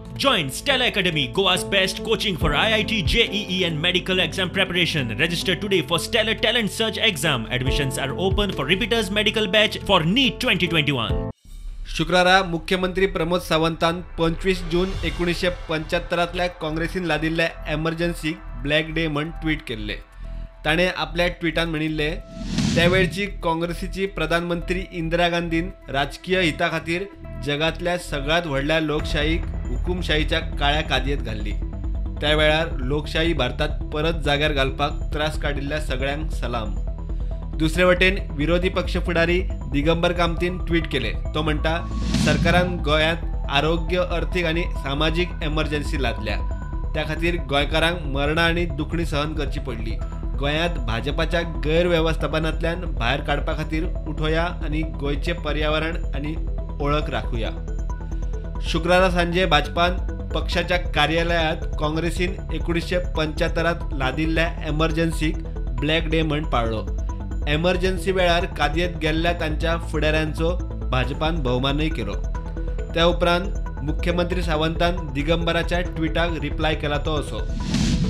Join Stella Academy, Goa's best coaching for IIT, JEE and medical exam preparation. Register today for Stellar Talent Search exam. Admissions are open for repeaters medical batch for NEET 2021. शुक्रारा मुख्यमंत्री प्रमोद सावंतान 25 जून 1975 काँग्रेसीन लादिल्ल्या एमर्जन्सीक black day म्हण tweet केल्ले. ताणें आपल्या ट्विटान म्हणिल्ले, त्यावेळची काँग्रेसीची प्रधानमंत्री इंदिरा गांधीन राजकीय हिता खातीर जगांतल्या सगळ्यांत व्हडल्या लोकशाहीक हुकुमशाहीच्या काळ्या कादयेंत घाल्ली. त्या वेळार लोकशाही भारतात परत जाग्यार घालपाक त्रास काडिल्ल्या सगळ्यांक सलाम. दुसरे वटेन विरोधी पक्ष फुडारी दिगंबर कामतीन ट्वीट केले. तो म्हणटा, सरकारान गोंयांत आरोग्य, अर्थीक आनी सामाजीक एमर्जन्सी लादल्या. त्या खातीर गोंयकारांक मरणां आनी दुखणी सहन करची पडली. गोंयांत भाजपाच्या गैरवेवस्थापनांतल्यान भायर काडपा खातीर उठोया आनी गोंयचें पर्यावरण आनी ओळख राखुया. शुक्रारा सांजे भाजपान पक्षाच्या कार्यालयांत काँग्रेसीन 1975 लादिल्ल्या एमर्जन्सीक ब्लॅक डे म्हण पाळ्ळो. एमर्जन्सी वेळार कादयेंत गेल्ल्या तांच्या फुडाऱ्यांचो भाजपान भोवमानय केलो. त्या उपरांत मुख्यमंत्री सावंतान दिगंबराच्या ट्विटाक रिप्लाय केला तो असो,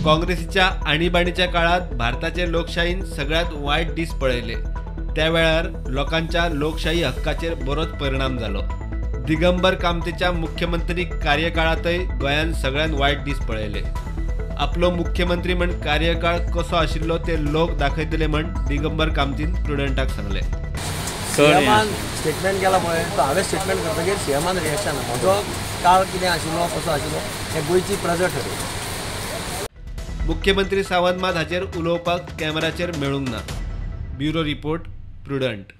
काँग्रेसीच्या आणीबाणीच्या काळांत भारताचे लोकशाहीन सगळ्यांत वायट दीस पळयले. त्या वेळार लोकांच्या लोकशाही हक्काचेर बरोच परिणाम जालो. दिगंबर कामतीच्या मुख्यमंत्री कार्यकाळांतय गोंयान सगळ्यांत वायट दीस पळयले. आपलो मुख्यमंत्री म्हण कार्यकाळ कसो आशिल्लो ते लोक दाखयतले म्हण दिगंबर कामतीन प्रुडंटाक सांगले. सीएमान स्टेटमेंट केला पळय, तो हांवें स्टेटमेंट करतकीर सीएमान रिएक्शन, म्हजो काळ कितें आशिल्लो कसो आशिल्लो हें गोंयची प्रजा ठरयली. मुख्यमंत्री सावंत मात हाचेर उलोवपाक कॅमेराचेर मेळूंक ना. Bureau report, Prudent.